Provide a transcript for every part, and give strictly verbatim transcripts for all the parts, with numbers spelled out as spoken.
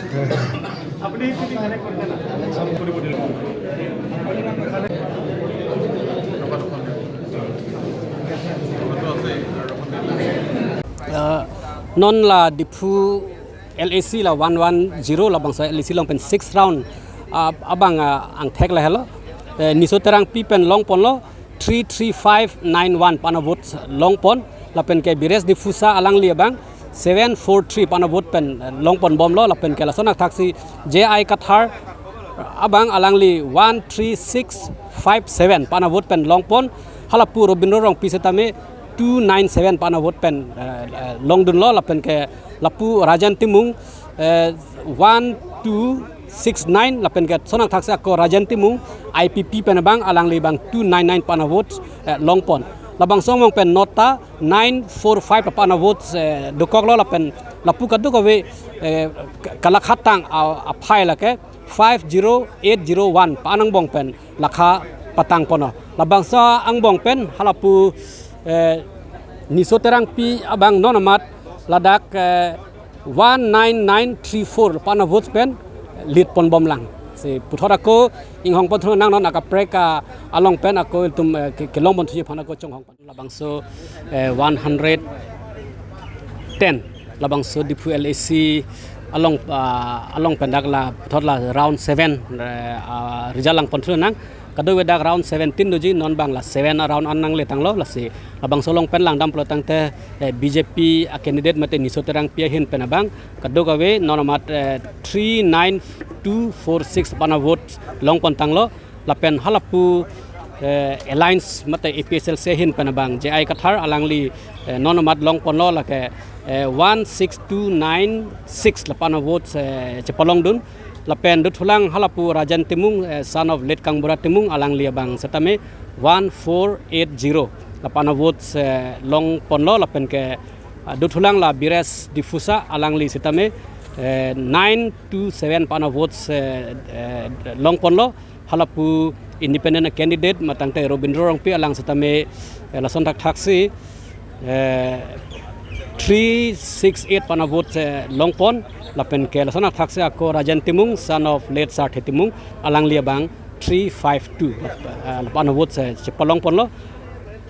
Ah, non la Diphu L A C la one one zero, labangso L A C along pen six round, ah, abang, ah, angthek lahelo. Eh, Niso Terangpi pen longponlo three three five nine one pu-an avote longpon, lapen ke Bires D'Souza alangli abang seven four three pu-an avote pen, eh, longponbomlo, lapen ke lason athaksi J I Kathar abang alangli one three six five seven pu-an avote pen longpon, halapu Robindro Rongpi setame two nine seven pu-an avote pen, eh, eh, longdunlo, lapen ke lapu Rajan Timung, eh, one two six nine, lapen ke lason athaksi ako Rajan Timung I P P pen abang alangli abang two nine nine pu-an avote, eh, longpon. Labangso angbong pen nota nine four five pu-an avote, eh, dokoklo, lapen lapu kadokave, eh, ka-, kalakhatang a-, aphai lake five zero eight zero one pu-an angbong pen lakha patangponlo. Labangso angbong pen halapu, eh, Niso Terangpi abang non amat ladak, eh, one nine nine three four pu-an avote pen lead ponbomlang. Si puthot ako inghongponthu nang non akaprek, ah, along pen ako ilitum, eh, ke-, kelongponthuji aphan ako chonghong. Labangso, eh, one hundred ten, labangso Diphu L A C along, ah, along pen dak la puthot la round seven, eh, ah, result langponthu nang. Kadokave dak round seventeen doji, non abang la seven a-round an nangletanglo, lasi labangso along pen langdam pulo tangte, eh, B J P a-candidate mate Niso Terangpi ahin pen abang kadokave non amat, eh, three nine two four six pu-an avote longpontanglo, lapen halapu, eh, Alliance mate A P H L C ahin pen abang J I Kathar alangli, eh, non amat longponlo, lake, eh, one six two nine six la pu-an avote, eh, chepalongdun. Lapen dothulang halapu Rajan Timung, eh, son of late Kangbura Timung, alangli abang setame one four eight zero la pu-an avote, eh, longponlo, lapen ke, ah, dothulang la Bires D'Souza alangli setame, eh, nine two seven pu-an avote, eh, eh, longponlo. Halapu independent candidate matangte Robindro Rongpi alang setame, eh, lason athaksi, eh, three six eight pu-an avote, eh, longpon, lapen ke lason athaksi ako Rajan Timung, son of late Sarthe Timung, alangli abang three five two, eh, pu-an avote, eh, chepalongponlo.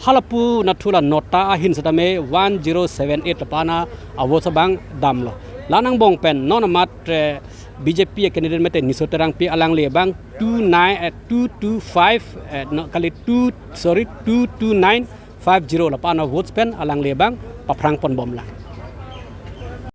Halapu nathu la nota ahin setame one zero seven eight pu-an avote abang damlo. La-an angbong pen non amat, eh, B J P a-candidate mate Niso Terangpi alangli abang two nine, eh, two two five, eh, no, kali two, sorry, two two nine five zero la pu-an avote pen alangli abang paphrangponbomlang.